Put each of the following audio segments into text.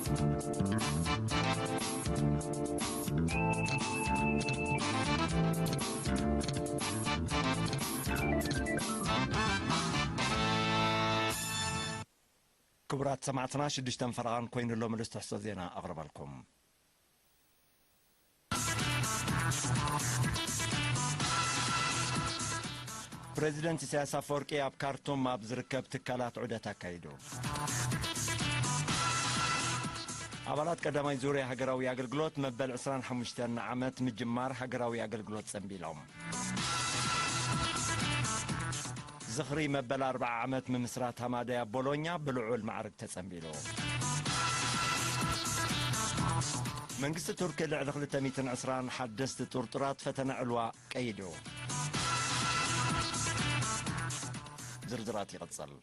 ክቡራት ሰማዕትና፣ ሽዱሽተን ፈረቓን ኮይኑ ኣሎ። ምሉስ ትሕዝቶ ዜና ኣቕርበልኩም። ፕሬዚደንት ኢሳያስ ኣፈወርቂ ኣብ ካርቱም ኣብ ዝርከብ ትካላት ዑደት ኣካይዱ። ኣባላት ቀዳማይ ዙርያ ሃገራዊ ኣገልግሎት መበል ዕስራን ሓሙሽተን ዓመት ምጅማር ሃገራዊ ኣገልግሎት ጸንቢሎም። ዝኽሪ መበል ኣርብዓ ዓመት ምምስራት ሃማደያ ቦሎኛ ብልዑል ማዕርግ ተጸንቢሉ። መንግስቲ ቱርኪ ልዕሊ ክልተ ሚእትን ዕስራን ሓደስቲ ጥርጡራት ፈተነ ዕልዋ ቀይዱ። ዝርዝራት ይቕጽል።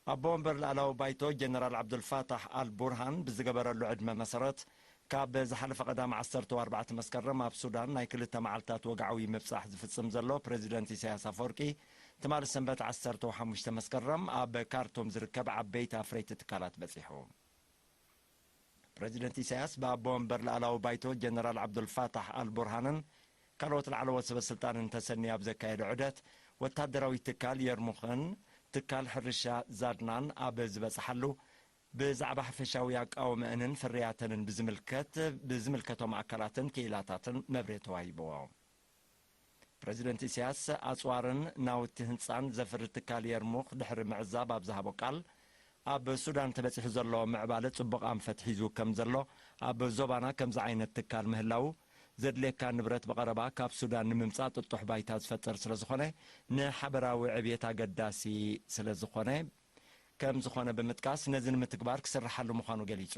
ኣቦ ወንበር ላዕላዊ ባይቶ ጀነራል ዓብዱልፋታሕ ኣል ቡርሃን ብዝገበረሉ ዕድመ መሰረት፣ ካብ ዝሓለፈ ቀዳም ዓሰርተ ኣርባዕተ መስከረም ኣብ ሱዳን ናይ ክልተ መዓልታት ወግዓዊ ምብጻሕ ዝፍጽም ዘሎ ፕሬዚደንት ኢሳያስ ኣፈወርቂ፣ ትማሊ ሰንበት ዓሰርተ ሓሙሽተ መስከረም ኣብ ካርቱም ዝርከብ ዓበይቲ ኣፍረይቲ ትካላት በጺሑ። ፕሬዚደንት ኢሳያስ ብኣቦ ወንበር ላዕላዊ ባይቶ ጀነራል ዓብዱልፋታሕ ኣል ቡርሃንን ካልኦት ላዕለዎት ሰበ ስልጣንን ተሰንዩ ኣብ ዘካየዶ ዑደት፣ ወታደራዊ ትካል የርሙኽን ትካል ሕርሻ ዛድናን ኣብ ዝበጽሓሉ፣ ብዛዕባ ሓፈሻዊ ኣቃውመአንን ፍርያተንን ብዝምልከት፣ ብዝምልከቶም ኣካላትን ክኢላታትን መብርሂ ተዋሂብዎ። ፕረዚደንት ኢሳያስ ኣጽዋርን ናውቲ ህንጻን ዘፍሪ ትካል የርሙኽ ድሕሪ ምዕዛብ ኣብ ዝሃቦ ቃል፣ ኣብ ሱዳን ተበጺሑ ዘሎ ምዕባለ ጽቡቕ ኣንፈት ሒዙ ከም ዘሎ፣ ኣብ ዞባና ከምዚ ዓይነት ትካል ምህላዉ ዘድልየካ ንብረት ብቐረባ ካብ ሱዳን ንምምጻእ ጥጡሕ ባይታ ዝፈጥር ስለ ዝኾነ፣ ንሓበራዊ ዕብየት ኣገዳሲ ስለ ዝኾነ፣ ከም ዝኾነ ብምጥቃስ፣ ነዚ ንምትግባር ክስርሓሉ ምዃኑ ገሊጹ።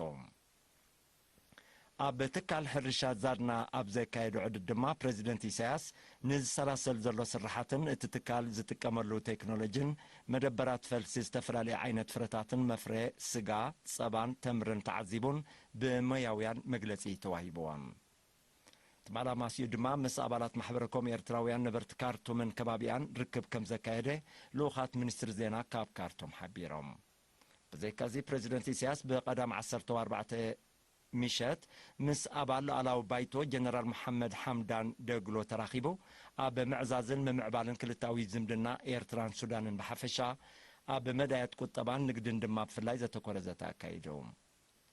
ኣብ ትካል ሕርሻ ዛድና ኣብ ዘካየዶ ዕድድ ድማ፣ ፕረዚደንት ኢሳያስ ንዝሰላሰል ዘሎ ስርሓትን እቲ ትካል ዝጥቀመሉ ቴክኖሎጂን መደበራት ፈልሲ ዝተፈላለዩ ዓይነት ፍረታትን መፍረ ስጋ፣ ጸባን ተምርን ተዓዚቡን ብሞያውያን መግለጺ ተዋሂብዎን። ትማሊ ኣማስይኡ ድማ ምስ ኣባላት ማሕበረ ኮም ኤርትራውያን ነበርቲ ካርቱምን ከባቢኣን ርክብ ከም ዘካየደ ልኡኻት ሚኒስትሪ ዜና ካብ ካርቱም ሓቢሮም። ብዘይካዚ፣ ፕረዚደንት ኢሳያስ ብቐዳም ዓሰርተ ኣርባዕተ ምሸት ምስ ኣባል ሉዓላዊ ባይቶ ጀነራል መሓመድ ሓምዳን ደግሎ ተራኺቡ፣ ኣብ ምዕዛዝን ምምዕባልን ክልታዊ ዝምድና ኤርትራን ሱዳንን ብሓፈሻ፣ ኣብ መዳያት ቁጠባን ንግድን ድማ ብፍላይ ዘተኮረ ዘተ ኣካይዱ።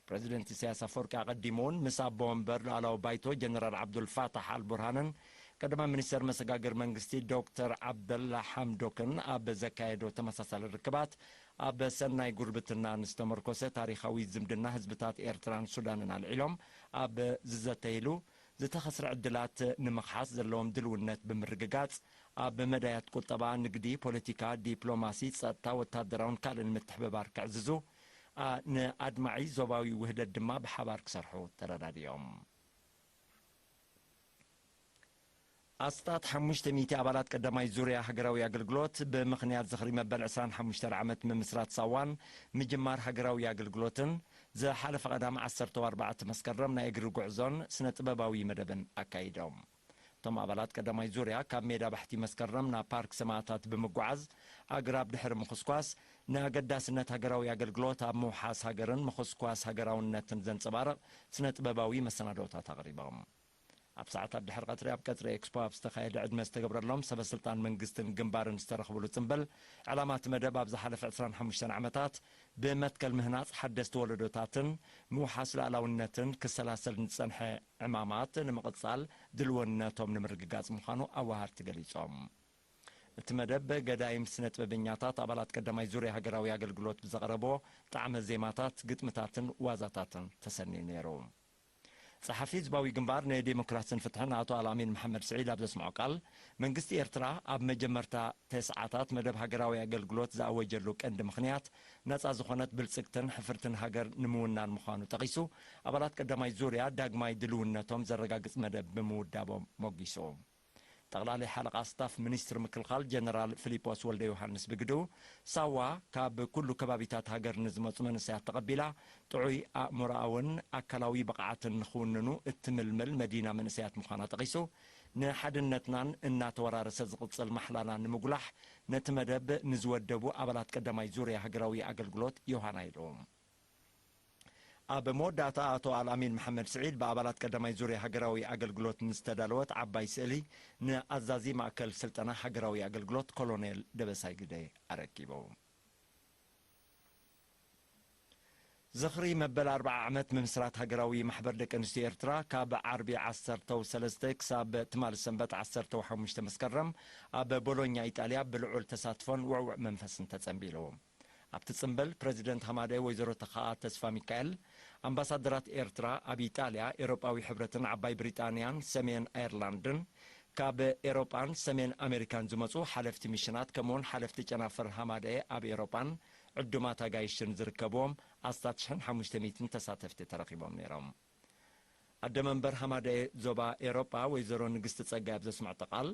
ፕረዚደንት ኢሳያስ ኣፈወርቂ ኣቐዲሙ እውን ምስ ኣቦ ወንበር ሉዓላዊ ባይቶ ጀነራል ዓብዱልፋታሕ ኣልቡርሃንን ቀዳማይ ሚኒስተር መሰጋግር መንግስቲ ዶክተር ዓብደላ ሓምዶክን ኣብ ዘካየዶ ተመሳሳሊ ርክባት፣ ኣብ ሰናይ ጉርብትና ንዝተመርኮሰ ታሪኻዊ ዝምድና ህዝብታት ኤርትራን ሱዳንን ኣልዒሎም ኣብ ዝዘተይሉ፣ ዝተኸስረ ዕድላት ንምኽሓስ ዘለዎም ድልውነት ብምርግጋጽ፣ ኣብ መዳያት ቁጠባ፣ ንግዲ፣ ፖለቲካ፣ ዲፕሎማሲ፣ ጸጥታ፣ ወታደራውን ካልእን ምትሕብባር ከዕዝዙ፣ ኣ-፣ ንኣድማዒ ዞባዊ ውህደት ድማ ብሓባር ክሰርሑ ተረዳዲኦም። ኣስታት ሓሙሽተ ሚእቲ ኣባላት ቀዳማይ ዙርያ ሃገራዊ ኣገልግሎት፣ ብምኽንያት ዝኽሪ መበል ዕስራን ሓሙሽተን ዓመት ምምስራት ሳዋን ምጅማር ሃገራዊ ኣገልግሎትን፣ ዝሓለፈ ቀዳም ዓሰርተ ኣርባዕተ መስከረም ናይ እግሪ ጉዕዞን ስነ ጥበባዊ መደብን ኣካይዶም። እቶም ኣባላት ቀዳማይ ዙርያ፣ ካብ ሜዳ ባሕቲ መስከረም ናብ ፓርክ ሰማእታት ብምጉዓዝ፣ ኣግራብ ድሕሪ ምኹስኳስ፣ ንኣገዳስነት ሃገራዊ ኣገልግሎት ኣብ ምውሓስ ሃገርን ምኹስኳስ ሃገራውነትን ዘንጸባርቕ ስነ ጥበባዊ መሰናዶታት ኣቕሪቦም። ኣብ ሰዓታት ድሕሪ ቀትሪ፣ ኣብ ቀጽሪ ኤክስፖ ኣብ ዝተኻየደ ዕድመ ዝተገብረሎም ሰበ ስልጣን መንግስትን ግንባርን ዝተረኽብሉ ጽምብል፣ ዕላማ እቲ መደብ ኣብ ዝሓለፈ ዕስራን ሓሙሽተን ዓመታት ብመትከል ምህናጽ ሓደስቲ ወለዶታትን ምውሓስ ሉዓላውነትን ክሰላሰል ንዝጸንሐ ዕማማት ንምቕጻል ድልውነቶም ንምርግጋጽ ምዃኑ ኣዋሃድቲ ገሊጾም። እቲ መደብ፣ ገዳይም ስነ ጥበበኛታት ኣባላት ቀዳማይ ዙርያ ሃገራዊ ኣገልግሎት ብዘቕረብዎ ጣዕመ ዜማታት፣ ግጥምታትን ዋዛታትን ተሰንዩ ነይሩ። ጸሓፊ ህዝባዊ ግንባር ንዴሞክራስን ፍትሕን ኣቶ ኣልኣሚን መሓመድ ስዒድ ኣብ ዘስምዖ ቃል፣ መንግስቲ ኤርትራ ኣብ መጀመርታ ተስዓታት መደብ ሃገራዊ ኣገልግሎት ዝኣወጀሉ ቀንዲ ምኽንያት፣ ነጻ ዝኾነት ብልጽግትን ሕፍርትን ሃገር ንምውናን ምዃኑ ጠቒሱ፣ ኣባላት ቀዳማይ ዙርያ ዳግማይ ድልውነቶም ዘረጋግጽ መደብ ብምውዳቦም ሞጊሱ። ጠቕላሊ ሓለቓ ስታፍ ሚኒስትሪ ምክልኻል ጀነራል ፊሊጶስ ወልደ ዮሃንስ ብግድኡ፣ ሳዋ ካብ ኩሉ ከባቢታት ሃገር ንዝመጹ መንእሰያት ተቐቢላ፣ ጥዑይ ኣእምሮኣውን ኣካላዊ ብቕዓትን ንኽውንኑ እትምልምል መዲና መንእሰያት ምዃና ጠቒሱ፣ ንሓድነትናን እናተወራረሰ ዝቕጽል ማሕላናን ንምጉላሕ፣ ነቲ መደብ ንዝወደቡ ኣባላት ቀዳማይ ዙርያ ሃገራዊ ኣገልግሎት ዮሃና ኢሉ። ኣብ መወዳእታ ኣቶ ኣልኣሚን መሓመድ ስዒድ ብኣባላት ቀዳማይ ዙርያ ሃገራዊ ኣገልግሎት ንዝተዳለወት ዓባይ ስእሊ ንኣዛዚ ማእከል ስልጠና ሃገራዊ ኣገልግሎት ኮሎኔል ደበሳይ ግደ ኣረኪቡ። ዝኽሪ መበል ኣርብዓ ዓመት ምምስራት ሃገራዊ ማሕበር ደቂ ኣንስትዮ ኤርትራ ካብ ዓርቢ ዓሰርተው ሰለስተ ክሳብ ትማሊ ሰንበት ዓሰርተው ሓሙሽተ መስከረም ኣብ ቦሎኛ ኢጣልያ ብልዑል ተሳትፎን ውዕውዕ መንፈስን ተጸንቢሉ። ኣብቲ ጽምብል ፕረዚደንት ሃማደ ወይዘሮ ተኸኣ ተስፋ ሚካኤል፣ ኣምባሳደራት ኤርትራ ኣብ ኢጣልያ፣ ኤውሮጳዊ ሕብረትን ዓባይ ብሪጣንያን ሰሜን ኣየርላንድን፣ ካብ ኤውሮጳን ሰሜን ኣሜሪካን ዝመጹ ሓለፍቲ ሚሽናት ከምኡውን ሓለፍቲ ጨናፍር ሃማደ ኣብ ኤውሮጳን ዕዱማት ኣጋይሽን ዝርከብዎም ኣስታት ሽሕን ሓሙሽተ ሚእትን ተሳተፍቲ ተረኺቦም ነይሮም። ኣደ መንበር ሃማደ ዞባ ኤውሮጳ ወይዘሮ ንግስቲ ጸጋይ ኣብ ዘስምዐቶ ቃል፣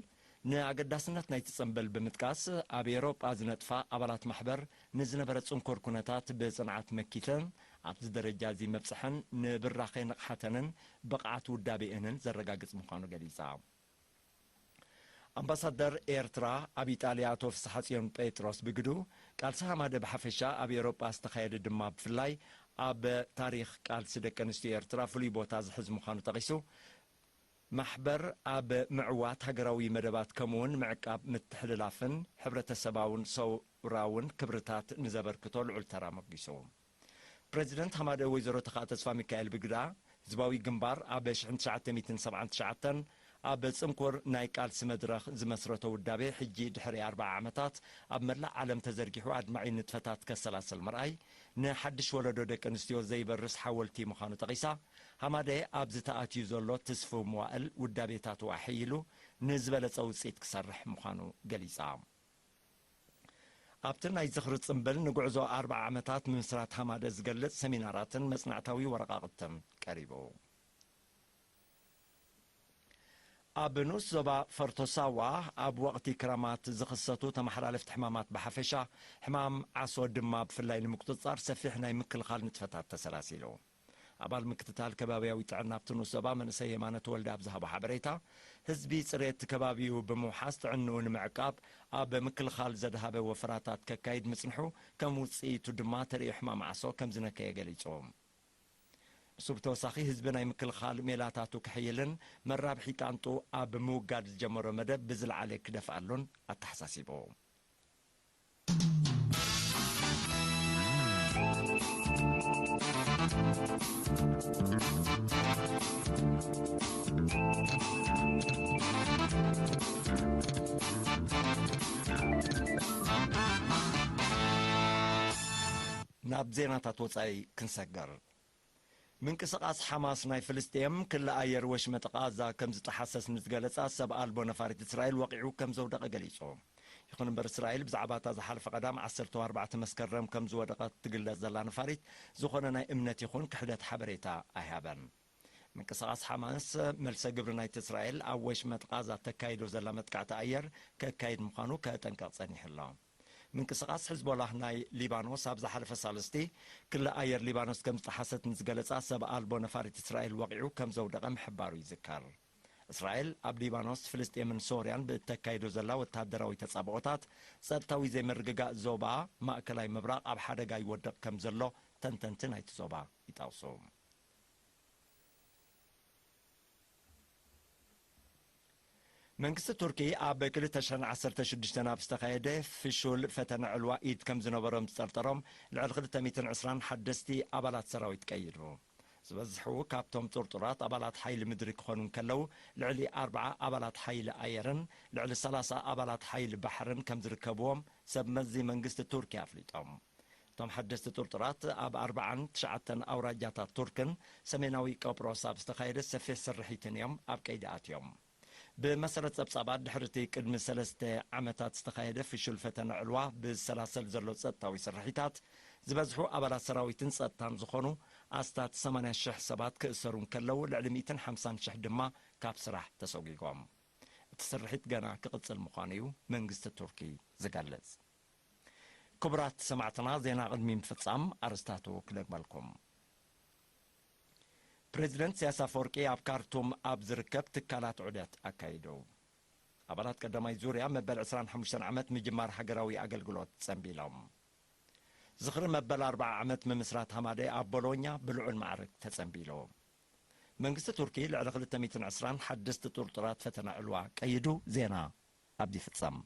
ንኣገዳስነት ናይቲ ጽምብል ብምጥቃስ፣ ኣብ ኤውሮጳ ዝነጥፋ ኣባላት ማሕበር ንዝነበረ ጽንኩር ኩነታት ብጽንዓት መኪተን፣ ኣብዚ ደረጃ እዚ መብጽሐን ንብራኸ ንቕሓተንን ብቕዓት ውዳቤአንን ዘረጋግጽ ምዃኑ ገሊጻ። ኣምባሳደር ኤርትራ ኣብ ኢጣልያ ኣቶ ፍስሓጽዮን ጴጥሮስ ብግዱ፣ ቃልሲ ሃማደ ብሓፈሻ ኣብ ኤውሮጳ ዝተኻየደ ድማ ብፍላይ ኣብ ታሪኽ ቃልሲ ደቂ ኣንስትዮ ኤርትራ ፍሉይ ቦታ ዝሕዝ ምዃኑ ጠቒሱ፣ ማሕበር ኣብ ምዕዋት ሃገራዊ መደባት ከምኡውን ምዕቃብ ምትሕልላፍን ሕብረተሰባውን ሰውራውን ክብርታት ንዘበርክቶ ልዑል ተራ መጒሱ። ፕረዚደንት ሃማደ ወይዘሮ ተኽኣ ተስፋ ሚካኤል ብግዳ፣ ህዝባዊ ግንባር ኣብ ሽሕን ትሽዓተ ሚእትን ሰብዓን ትሽዓተን ኣብ ጽንኩር ናይ ቃልሲ መድረኽ ዝመስረቶ ውዳቤ፣ ሕጂ ድሕሪ ኣርብዓ ዓመታት ኣብ መላእ ዓለም ተዘርጊሑ ኣድማዒ ንጥፈታት ከሰላስል ምርኣይ፣ ንሓድሽ ወለዶ ደቂ ኣንስትዮ ዘይበርስ ሓወልቲ ምዃኑ ጠቒሳ፣ ሃማደ ኣብዚ ተኣትዩ ዘሎ ትስፉው መዋእል ውዳቤታቱ ኣሐይሉ ንዝበለጸ ውጽኢት ክሰርሕ ምዃኑ ገሊጻ። ኣብቲ ናይ ዝኽሪ ጽምብል ንጉዕዞ ኣርብዓ ዓመታት ምምስራት ሃማደ ዝገልጽ ሰሚናራትን መጽናዕታዊ ወረቓቕትን ቀሪቡ። ኣብ ንኡስ ዞባ ፈርቶ ሳዋ ኣብ ወቕቲ ክረማት ዝኽሰቱ ተመሓላለፍቲ ሕማማት ብሓፈሻ፣ ሕማም ዓሶ ድማ ብፍላይ ንምቁጽጻር ሰፊሕ ናይ ምክልኻል ንጥፈታት ተሰላሲሉ። ኣባል ምክትታል ከባብያዊ ጥዕና ኣብቲ ንኡስ ዞባ መንእሰይ የማነ ተወልደ ኣብ ዝሃቦ ሓበሬታ፣ ህዝቢ ጽሬት ከባቢኡ ብምውሓስ ጥዕንኡ ንምዕቃብ ኣብ ምክልኻል ዘድሃበ ወፈራታት ከካይድ ምጽንሑ፣ ከም ውጽኢቱ ድማ ተርእዮ ሕማም ዓሶ ከም ዝነከየ ገሊጹ። ንሱ ብተወሳኺ ህዝቢ ናይ ምክልኻል ሜላታቱ ከሕይልን መራብሒ ጣንጡ ኣብ ምውጋድ ዝጀመሮ መደብ ብዝለዓለ ክደፍኣሉን ኣተሓሳሲቡ። ናብ ዜናታት ወጻኢ ክንሰገር። ምንቅስቓስ ሓማስ ናይ ፍልስጤም ክሊ ኣየር ወሽመጥ ቓዛ ከም ዝጠሓሰስ ንዝገለጻ ሰብ ኣልቦ ነፋሪት እስራኤል ወቒዑ ከም ዘውደቐ ገሊጹ። ይኹን እምበር እስራኤል ብዛዕባ እታ ዝሓለፈ ቀዳም ዓሰርተ ኣርባዕተ መስከረም ከም ዝወደቐት ትግለጽ ዘላ ነፋሪት ዝኾነ ናይ እምነት ይኹን ክሕደት ሓበሬታ ኣይሃበን። ምንቅስቓስ ሓማስ መልሰ ግብሪ ናይቲ እስራኤል ኣብ ወሽመጥ ቓዛ ተካይዶ ዘላ መጥቃዕቲ ኣየር ከካይድ ምዃኑ ከጠንቀቕ ጸኒሑ ኣሎ። ምንቅስቓስ ሕዝቦላህ ናይ ሊባኖስ ኣብ ዝሓለፈ ሳልስቲ ክሊ ኣየር ሊባኖስ ከም ዝጠሓሰት ንዝገለጻ ሰብ ኣልቦ ነፋሪት እስራኤል ወቒዑ ከም ዘውደቐ ምሕባሩ ይዝከር። እስራኤል ኣብ ሊባኖስ፣ ፍልስጤምን ሶርያን ብእተካይዶ ዘላ ወተሃደራዊ ተጻብኦታት ጸጥታዊ ዘይምርግጋእ ዞባ ማእከላይ ምብራቕ ኣብ ሓደጋ ይወድቕ ከም ዘሎ ተንተንቲ ናይቲ ዞባ ይጠቕሱ። መንግስቲ ቱርኪ ኣብ ክልተ ሽሕን ዓሰርተ ሽዱሽተን ኣብ ዝተኻየደ ፍሹል ፈተነ ዕልዋ ኢድ ከም ዝነበሮም ዝጠርጠሮም ልዕሊ ክልተ ሚእትን ዕስራን ሓደስቲ ኣባላት ሰራዊት ቀይዱ። ዝበዝሑ ካብቶም ጥርጡራት ኣባላት ሓይሊ ምድሪ ክኾኑ እንከለዉ፣ ልዕሊ ኣርብዓ ኣባላት ሓይሊ ኣየርን ልዕሊ ሰላሳ ኣባላት ሓይሊ ባሕርን ከም ዝርከብዎም ሰብ መዚ መንግስቲ ቱርኪ ኣፍሊጦም። እቶም ሓደስቲ ጥርጡራት ኣብ ኣርብዓን ትሽዓተን ኣውራጃታት ቱርክን ሰሜናዊ ቆጵሮስ ኣብ ዝተኻየደ ሰፊሕ ስርሒትን እዮም ኣብ ቀይዲ ኣትዮም። ብመሰረት ጸብጻባት፣ ድሕሪ እቲ ቅድሚ ሰለስተ ዓመታት ዝተኻየደ ፍሹል ፈተነ ዕልዋ ብዝሰላሰል ዘሎ ጸጥታዊ ስርሒታት፣ ዝበዝሑ ኣባላት ሰራዊትን ጸጥታን ዝኾኑ ኣስታት ሰማንያ ሽሕ ሰባት ክእሰሩ እንከለዉ፣ ልዕሊ ሚእትን ሓምሳን ሽሕ ድማ ካብ ስራሕ ተሰጒጎም። እቲ ስርሒት ገና ክቕጽል ምዃኑ እዩ መንግስቲ ቱርኪ ዝገልጽ። ክቡራት ሰማዕትና፣ ዜና ቅድሚ ምፍጻም ኣርስታቱ ክደግመልኩም። ፕሬዚደንት ኢሳያስ ኣፈወርቂ ኣብ ካርቱም ኣብ ዝርከብ ትካላት ዑደት ኣካይዱ። ኣባላት ቀዳማይ ዙርያ መበል ዕስራን ሓሙሽተን ዓመት ምጅማር ሃገራዊ ኣገልግሎት ጸንቢሎም። ዝኽሪ መበል ኣርብዓ ዓመት ምምስራት ሃማደይ ኣብ ቦሎኛ ብልዑል ማዕርግ ተጸንቢሉ። መንግስቲ ቱርኪ ልዕሊ ክልተ ሚእትን ዕስራን ሓደስቲ ጥርጡራት ፈተነ ዕልዋ ቀይዱ። ዜና ኣብዚ ይፍጸም።